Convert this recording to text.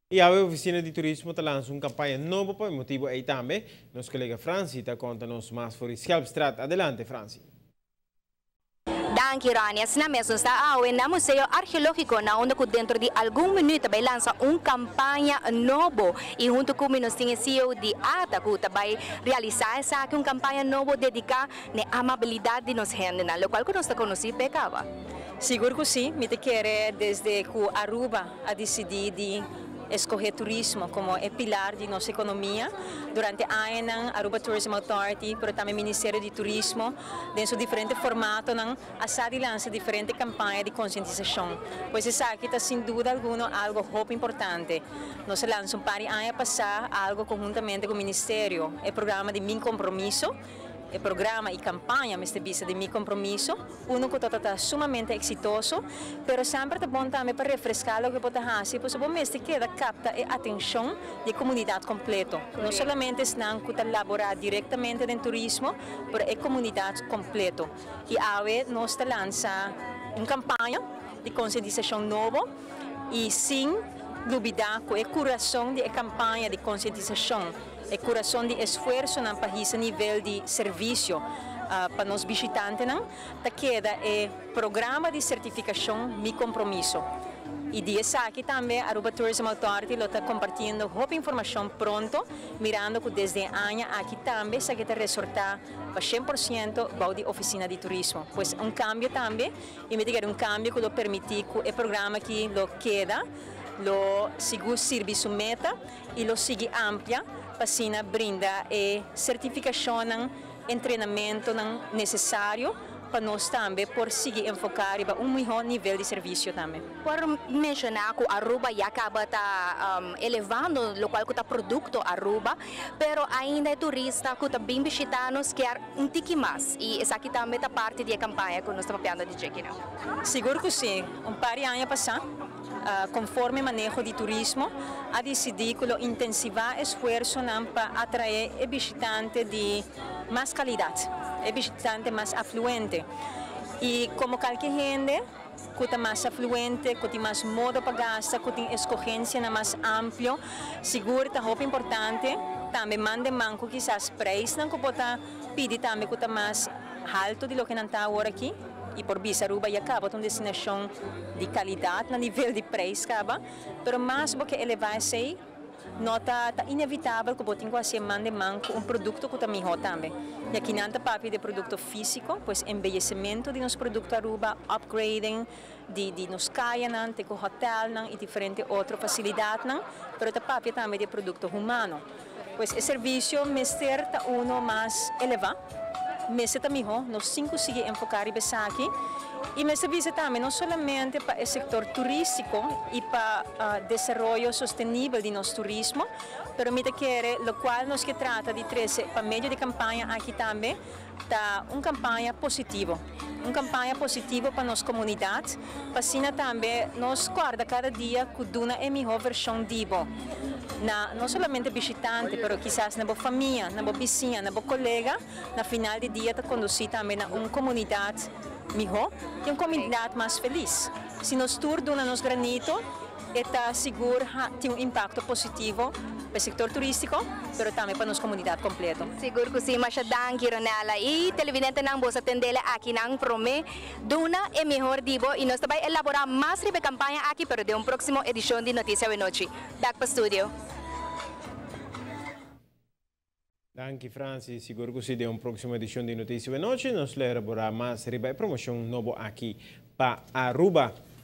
Y e oficina di turismo ta lansa un campaña nobo pa e motibo ey tambe. Nos colega Franci ta conta nos mas for di Schelpstraat. Adelante, Franci. Danki, Rani. Asina mes, nos ta awe na Museo Arkeologico, na unda cu dentro di algun minuut ta bay lansa un campaña nobo. Y hunto cu mi nos tin e CEO di ATA, cu ta bay realisa esaki, un campaña nobo dedica na amabilidad di nos hendenan, locual cu nos ta conoci p'e caba. Sigur cu si, mi ta kere desde cu Aruba a dicidi di escoge turismo como e pilar di nos economia. Durante añanan, Aruba Tourism Authority, pero tambe Ministerio di Turismo, den su diferente formatonan, a sa di lansa diferente campaña di concientisacion. Pues esaki ta sin duda alguno algo hopi importante. Nos a lansa un par di aña pasa algo conhuntamente cu Ministerio, e programa di Mi Compromiso, e programa y campaña, mester bisa, di Mi Compromiso, uno cu ta sumamente exitoso, pero semper ta bon tambe pa refresca loke bo ta haci, pues bo mester keda capta e atencion di comunidad completo. No solamente esnan cu ta labora directamente den turismo, pero e comunidad completo. Y awe nos ta lansa un campaña di concientisacion nobo y sin lubida cu e curason di e campaña di concientisacion, e curason di esfuersonan pa hisa nivel di servicio pa nos bishitantenan, ta keda e programa di certificacion Mi Compromiso. Y di esaki tambe Aruba Tourism Authority lo ta compartiendo hopi informacion pronto, mirando cu desde aña aki tambe esaki ta resorta pa 100% bou di oficina di turismo. Pues un cambio tambe, y mi ta kere un cambio cu lo permiti cu e programa aki lo keda, lo sigui sirbi su meta y lo sigui amplia pa asina brinda e certificacionnan, entrenamentonan necesario pa nos tambe por sigui enfoca riba un miho nivel di servicio tambe. Por menciona cu Aruba ya caba ta elevando locual cu ta producto Aruba, pero ainda e turista cu ta bin bishita nos kier un tiki mas y esaki tambe ta parti di e campaña cu nos ta papiando di dje aki, no? Sigur cu si. Un par di aña pasa, conforme maneho di turismo, a dicidi cu lo intensiva esfuersonan pa atrae e bishitante di mas calidad, e bishitante mas afluente. Y como cualkier hende cu ta mas afluente, cu tin mas modo pa gasta, cu tin escogencianan mas amplio, sigur ta hopi importante tambe man den man cu kisas prijsnan cu por ta pidi tambe cu ta mas halto di loke nan ta awor aki. Y por bisa Aruba ya caba ta un destinacion di calidad na nivel di prijs caba, pero mas bo ke eleva esey, no ta inevitabel cu bo tin cu haci man den man cu un producto cu ta miho tambe. Y aki nan ta papia di producto fisico, pues embellecimento di nos producto Aruba, upgrading di nos cayanan, te cu hotelnan y diferente otro facilidadnan, pero ta papia tambe di producto humano. Pues e servicio mester ta uno mas eleva, mester ta miho, nos tin cu sigui enfoca riba esaki. Y mester bisa tambe no solamente pa e sector turistico y pa desaroyo sostenibel di nos turismo, pero mi ta kere locual nos ke trata di trece pa medio di campaña aki tambe ta un campaña positivo. Un campaña positivo pa nos comunidad, pa asina tambe nos corda cada dia cu duna e miho version di bo na no solamente bishitante, pero kisas na bo famia, na bo bisiña, na bo colega, na final di dia ta conduci tambe na un comunidad miho y un comunidad mas feliz. Si nos tur duna nos granito, e ta sigur tin un impacto positivo pa e sector turistico, pero tambe pa nos comunidad completo. Sigur cu si, masha danki, Ronella. Y televidentenan, bo a tendele aki nan prome duna e mihor di bo y nos ta bay elabora mas riba e campaña aki, pero den un proximo edicion di Noticia Awenochi. Back pa studio. Danki, Francis. Sigur cu si, den un proximo edicion di Noticia Awenochi nos lo elabora mas riba e promocion nobo aki pa Aruba.